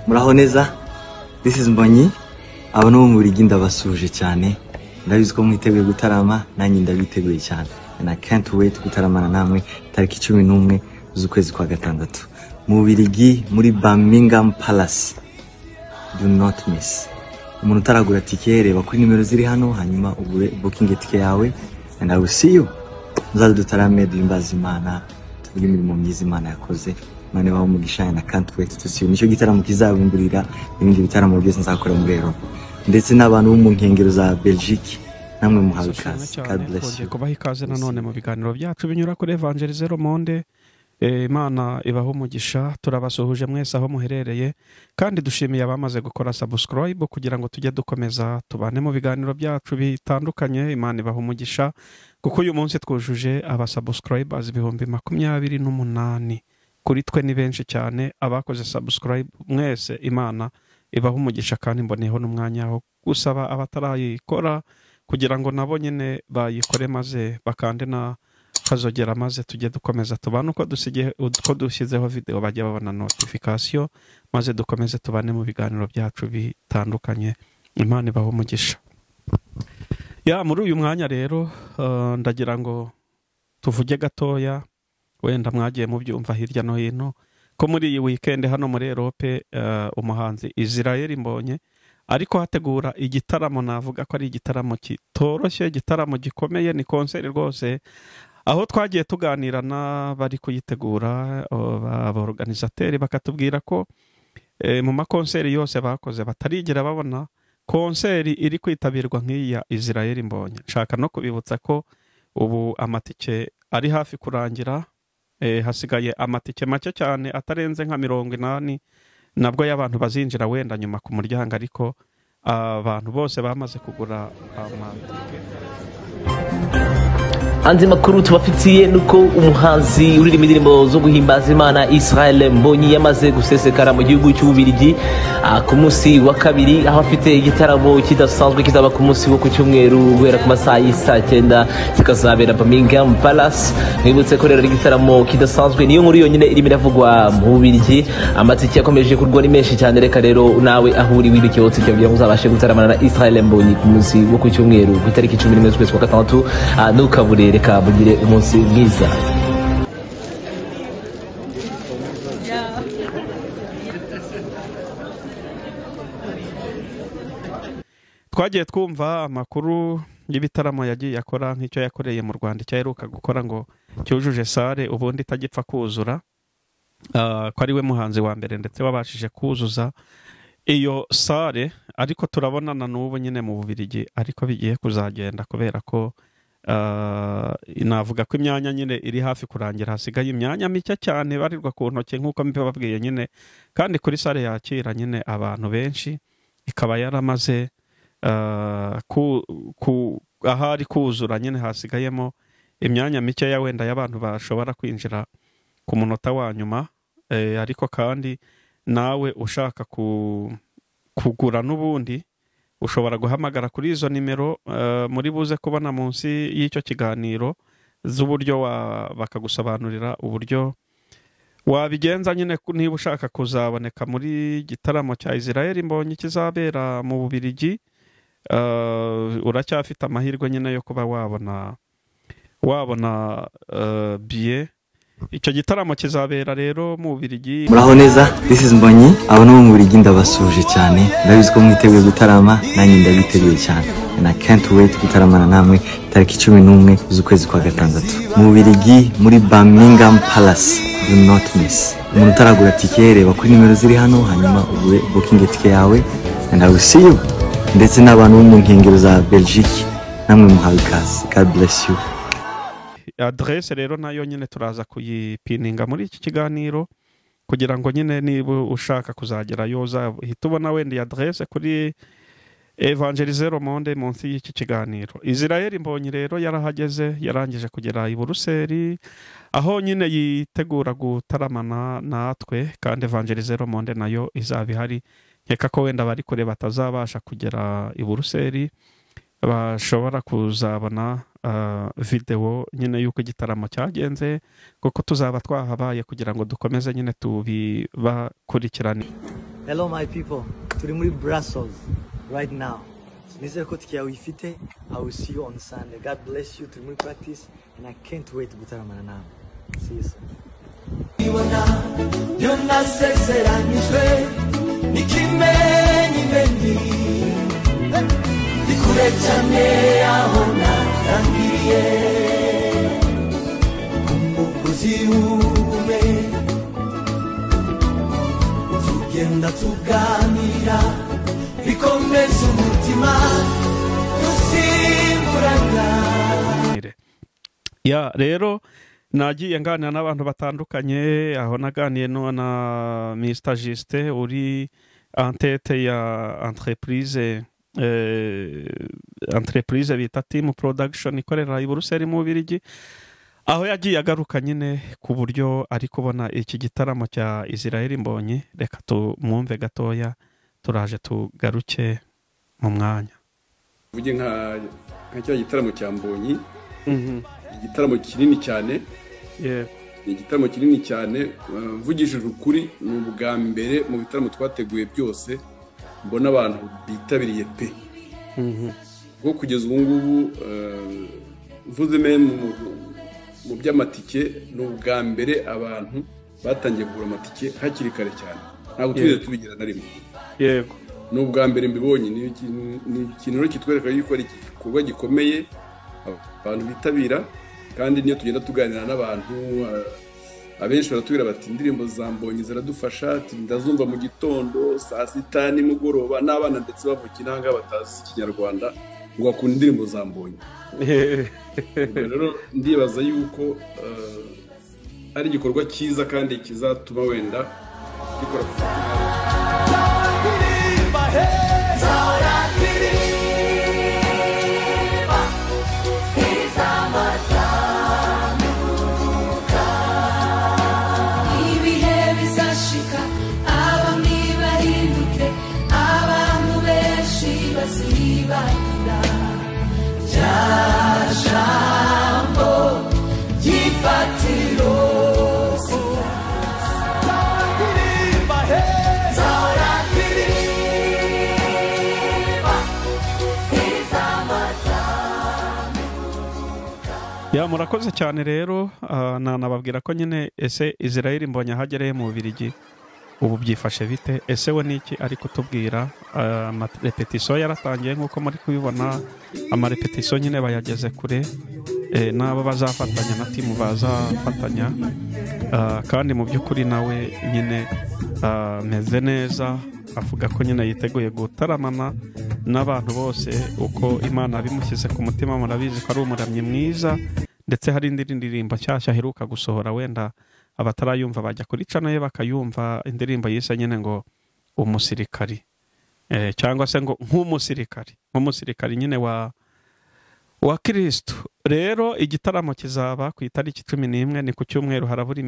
Muraho neza, this is Mbonyi. Abo no mu Bubiligi ndabasuhuje cyane. Ndabizi ko mwiteguye gutarama, nanjye ndabiteguye cyane, and I can't wait gutaramana namwe tariki 11 z'ukwezi kwa gatandatu mu Bubiligi, muri Birmingham Palace. Do not miss. Umuntu utaragura tike, reba kuri nimero ziri hano, hanyuma ugure booking tike yawe, and I will see you. Muzaze dutarame, duhimbaze Imana, tuvuge imirimo myiza Imana yakoze. Imana ibahe umugisha, and I can't wait to see you. Nicyo gitaramo kizabumburira ibindi bitaramo byose nzakora muri Europe, ndetse n'abantu bo mu nkengero za Belgique, namwe muhawe Dushimwe ikaze. cyane. God bless Twongeye you. kubaha ikaze nanone mu biganiro byacu binyura kuri Évangéliser le Monde. Imana ibahe umugisha. Turabasuhuje mwese aho muherereye, kandi dushimiye abamaze gukora subscribe kugira ngo tujye dukomeza tubane mu biganiro byacu bitandukanye. Imana ibahe umugisha, kuko uyu munsi twujuje aba subscribers 28,000. Kuri twe ni benshi cyane. Abakoze subscribe mwese, Imana ibahe umugisha, kandi mboneyeho n'umwanya wo gusaba abatarayikora kugira ngo nabo nyine bayikore, maze bakande na kazogera, maze tujye dukomeza tubane uko dusigiye, uko dushyizeho video bajya babona notification, maze dukomeze tubane mu biganiro byacu bitandukanye. Imana ibahe umugisha. Ya, muri uyu mwanya rero ndagira ngo tuvuge gatoya. Wenda mwagiye mubyumva hirya no hino ko muri iyi weekend hano muri Europe umuhanzi Israel Mbonyi ariko hategura igitaramo. Navuga ko ari igitaramo kitoroshye, igitaramo gikomeye, ni concert rwose, aho twagiye tuganira n'abari kuyitegura, aba organisateurs, bakatubwira ko mu ma concert yose bakoze batarigera babona concert iri kwitabirwa nk'iyi ya Israel Mbonyi. Nshaka no kubibutsa ko ubu amatike ari hafi kurangira, hasigaye amatike make cyane atarenze nka 80, nabwo y'abantu bazinjira wenda nyuma ku muryango, ariko abantu bose bamaze kugura amatike. Andi makuru tubafitiye nuko umuhanzi uririmba indirimbo zo guhimbaza Imana Israel Mbonyi yamaze gusesekara mu gihugu cy'Ububirigi ku munsi wa kabiri, aho afite igitaramo kidasanzwe kizaba ku munsi wo ku cyumweru guhera ku masaha y'isaa 9, kikazabera Birmingham Palace. Mwibutse ko rero ari igitaramo kidasanzwe, niyo nkuru yonyine irimo iravugwa mu Bubirigi. Amatike yakomeje kugurwa ni menshi cyane. Reka rero nawe aho uri wibikeho tike kugira ngo uzabashe gutaramana na Israel Mbonyi ku munsi wo ku cyumweru ku itariki 11 z'ukwezi kwa gatandatu. Ntukabure. Reka mugire umunsi mwiza. Twagiye twumva amakuru y'ibitaramo yagiye akora, nk'icyo yakoreye mu Rwanda, icyo aheruka gukora ngo cyujuje salle ubundi itagipfa kuzura, ko ari we muhanzi wa mbere ndetse wabashije kuzuza iyo salle. Ariko turabona na n'ubu nyine mu Bubiligi ariko bigiye kuzagenda, kubera ko navuga ko imyanya nyine iri hafi kurangira, hasigaye imyanya mike cyane barirwa ku ntoki nk'uko mbibabwiye nyine, kandi kuri salle yakira nyine abantu benshi ikaba yaramaze ahari kuzura nyine, hasigayemo imyanya mikeya wenda y'abantu bashobora kwinjira ku munota wa nyuma. Ariko kandi nawe ushaka kugura n'ubundi ushobora guhamagara kuri izo nimero muri buze kubona munsi y'icyo kiganiro z'uburyo bakagusobanurira uburyo wabigenza nyine niba ushaka kuzaboneka muri gitaramo cya Israel Mbonyi kizabera mu Bubiligi. Uracyafite amahirwe nyine yo kuba wabona billet. Icyo gitaramo kizabera rero mu Bubiligi. Muraho neza, this is Mbonyi. Abo no mu Bubiligi ndabasuhuje cyane. Ndabizi ko mwiteguye gutarama, nanjye ndabiteguye cyane, and I can't wait gutaramana namwe tariki 11 z'ukwezi kwa gatandatu mu Bubiligi, muri Birmingham Palace. Do not miss. Umuntu utaragura tike, reba kuri nimero ziri hano, hanyuma ugure booking tike yawe, and I will see you. Ndetse n'abantu bo mu nkengero za Belgique, namwe muhawe ikaze. God bless you. Adresse rero nayo nyine turaza kuyipininga muri iki kiganiro, kugira ngo nyine niba ushaka kuzagerayo uzahita ubona wenda iyi adresse kuri Évangéliser le Monde munsi y'iki kiganiro. Israel Mbonyi rero yarahageze, yarangije kugera i Buruseli, aho nyine yitegura gutaramana natwe, kandi Évangéliser le Monde nayo izaba ihari. Nkeka ko wenda bari kure batazabasha kugera i Buruseli bashobora kuzabona video nyine y'uko igitaramo cyagenze, kuko tuzaba twahabaye kugira ngo dukomeze nyine tubibakurikirane. Hello my people, turi muri Brussels right now. Nizere ko tike yawe uyifite. I will see you on Sunday. God bless you. Turi muri practice and I can't wait gutaramana nawe. See you soon. Ibona yo nasezeranyijwe n'ikimenyimenyi ni kure cyane aho natangiriye ku mugozi w'ubumwe tugenda tuganira bikomeza umutima dusimburana. Ya rero nagiye nganira n'abantu batandukanye, aho naganiye no na Mr Justin uri en tête ya entreprise bita Team Production ikorera i Buruseli mu Bubiligi, aho yagiye agaruka nyine ku buryo ari kubona iki gitaramo cya Israel Mbonyi. Reka tumwumve gatoya, turaje tugaruke mu mwanya. Uvuge nka cya gitaramo cya Mbonyi, igitaramo kinini cyane. Ni igitaramo kinini cyane, mvugishije ukuri ni ubwa mbere mu bitaramo twateguye byose mbona abantu bitabiriye pe. Kuko kugeza ubu ngubu mvuze mu by'amatike ni ubwa mbere abantu batangiye kugura amatike hakiri kare cyane, ntabwo tugeze tubigira na rimwe. Yego, ni ubwa mbere mbibonye. Ni ikintu rero kitwereka yuko ari igikorwa gikomeye abantu bitabira, kandi niyo tugenda tuganira n'abantu abenshi baratubwira bati indirimbo za Mbonyi ziradufasha, ndazumva mu gitondo, saa sita, nimugoroba, n'abana ndetse bavuka inanga batazi ikinyarwanda ngo bakunda indirimbo za Mbonyi. Rero ndibaza yuko ari igikorwa cyiza kandi kizatuma wenda gikora. Ya murakoze cyane rero, nanababwira ko nyine ese Israel Mbonyi ahagereye mu Bubiligi ubu byifashe bite, ese we niki ari kutubwira. Amarepetisiyo yaratangiye nk'uko muri kubibona, amarepetisiyo nyine bayageze kure, n'abo bazafatanya na timu bazafatanya, kandi mu by'ukuri nawe nyine ameze neza, avuga ko nyine yiteguye gutaramana n'abantu bose uko Imana bimushyize ku mutima. Murabizi ko ari umuramyi mwiza, ndetse hari indi ndirimbo nshyashya aheruka gusohora, wenda abatarayumva bajya kuri channel ye bakayumva, indirimbo yise nyine ngo umusirikari, cyangwa se ngo nk'umusirikari nyine wa Kristo. Rero igitaramo kizaba ku itariki 11, ni ku cyumweru, harabura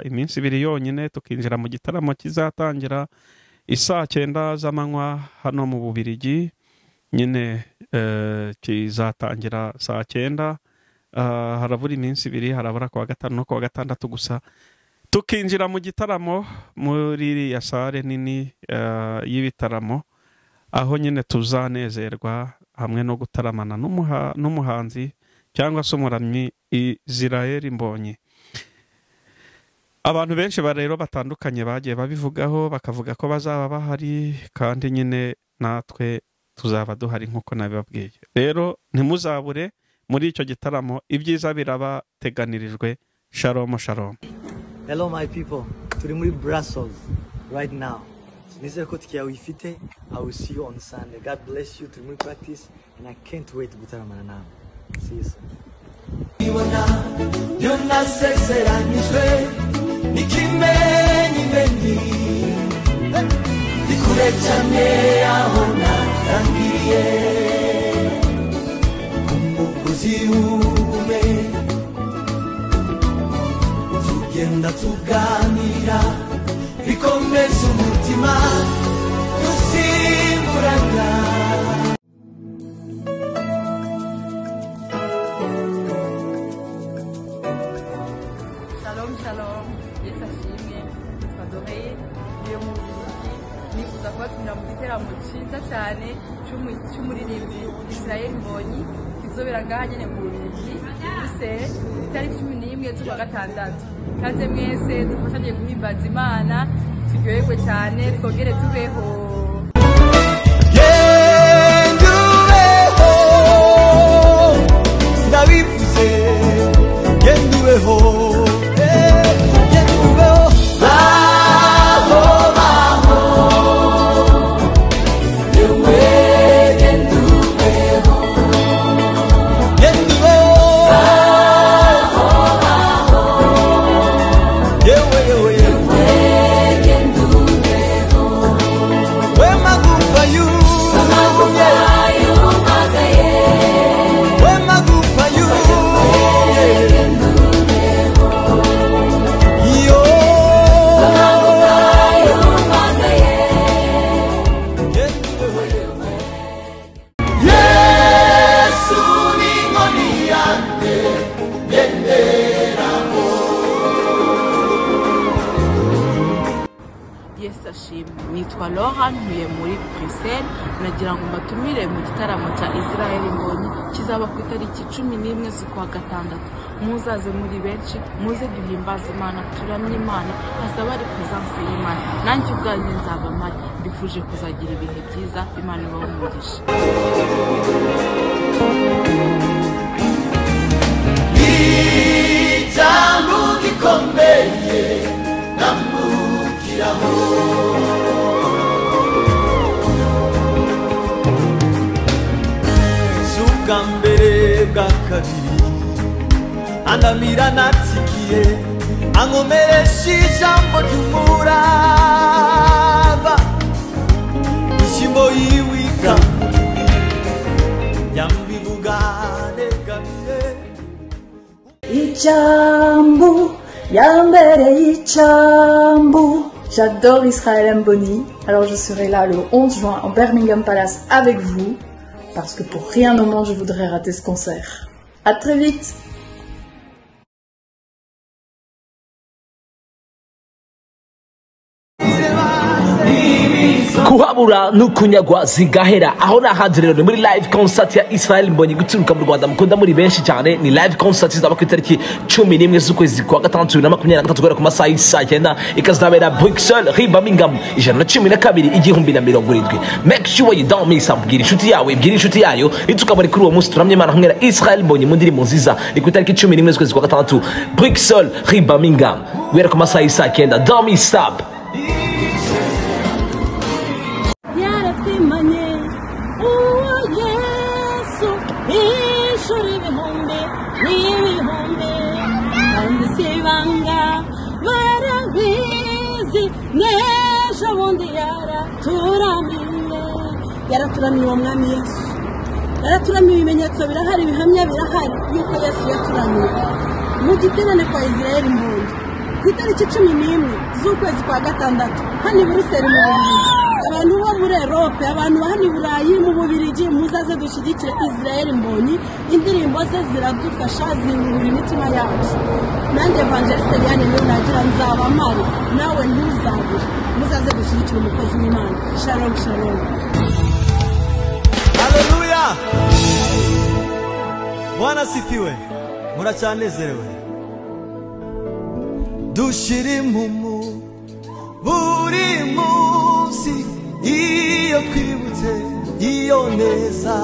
iminsi ibiri yonyine tukinjira mu gitaramo kizatangira isaa 9 z'amanywa hano mu Bubiligi nyine, kizatangira saa 9. Harabura iminsi ibiri, harabura kuwa gatanu no kuwa gatandatu gusa tukinjira mu gitaramo muri iriya sare nini y'ibitaramo, aho nyine tuzanezerwa hamwe no gutaramana n'umuhanzi cyangwa se umuramyi Israel Mbonyi. Abantu benshi rero batandukanye bagiye babivugaho, bakavuga ko bazaba bahari, kandi nyine natwe tuzaba duhari nk'uko nabibabwiye. Rero ntimuzabure muri icyo gitaramo, ibyiza birabateganirijwe. Shalom shalom. Hello my people, turi muri Brussels right now. Nizere ko tike yawe uyifite. I will see you on Sunday. God bless you. Turi muri practice and I can't wait gutaramana nawe. See you soon. Ibona yo nasezeranyijwe n'ikimenyimenyi ni kure cyane aho natangiriye ku mugozi w'ubumwe tugenda tuganira bikomeza umutima dusimburana. Shalom shalom, Yesu ashimwe, twadoreye iyo mu Kubatumira mu giteramo cyiza cyane cy'umuririmbyi Israel Mbonyi kizobera ngaha nyene mu Bubiligi, Bruxelles, itariki 11 z'ukwa gatandatu. Kaze mwese dufashanye guhimbaza Imana, turyoherwe cyane, twongere tubeho. Genda ubeho, ndabivuze, genda ubeho, genda ubeho. Baho, baho, yewe genda ubeho, genda ubeho. Baho, baho, yewe, yewe, yewe genda ubeho. We magufa yumye, we magufa yumye, iyo Yesu ni inkoni yanjye ngenderaho. Yesu ashimwe. Nitwa Laura, ntuye muri Bruxelles. Nagira ngo mbatumire mu gitaramo cya Israel Mbonyi kizaba ku itariki 11 z'ukwa gatandatu. Muzaze muri benshi, muze duhimbaze Imana, turamye Imana, hazaba ari presence y'Imana. Nanjye ubwanjye nzaba mpari. Mbifuje kuzagira ibihe byiza. Imana ibahe umugisha. Ijambo gikomeye ndamukiraho, si ubwa mbere bwa kabiri andamira natsikiye, ankomeresha ijambo ry'umurava, ishyimbo yiwika yambivuga negamiye. Icambu, yambere Icambu. J'adore Israël Mbonyi, alors je serai là le 11 juin au Birmingham Palace avec vous, parce que pour rien au monde je voudrais rater ce concert. À très vite! Kuhabura n'ukunyagwa zigahera. Aho nahanze rero ni muri live concert ya Israel Mbonyi guturuka mu Rwanda, mukunda muri benshi cyane. Ni live concert izaba ku itariki 11 z'ukwezi kwa gatandatu 2023 guhera ku masaha y'isaa cyenda, ikazabera Bruxelles, Rue Birmingham 112 1070. Make sure you don't miss up. Bwira inshuti yawe, bwira inshuti yayo, nitukabari kuri uwo munsi turamye Imana hamwe na Israel Mbonyi mu ndirimbo nziza. Ni ku itariki 11 z'ukwezi kwa gatandatu, Bruxelles, Rue Birmingham, guhera ku masaha y'isaa cyenda. Don't miss up. Yaratwimanye uwo Yesu inshuro ibihumbi n'ibihumbi, kandi si ibanga barabizi, n'ejo bundi yaraturamiye, yaraturamiye uwo mwami Yesu, yaraturamiye. Ibimenyetso birahari, ibihamya birahari yuko Yesu yaturamiye. Mu giterane kwa Israel Mbonyi ku itariki 11 z'ukwezi kwa gatandatu hano i Buruseli mu Bubiligi. Abantu bo muri Europe, abantu ba hano i Burayi mu Bubiligi, muzaze dushyigikire Israel Mbonyi. Indirimbo ze ziradufasha, ziruhura imitima yacu. Nanjye Evangeliste Liane niyo nagira nzaba mpari, nawe ntuzabure. Muzaze dushyigikire umukozi w'Imana. Shalom, shalom. Haleluya! Bwana asifiwe. Muracyanezerewe. Dushira impumu buri munsi iyo twibutse iyo neza.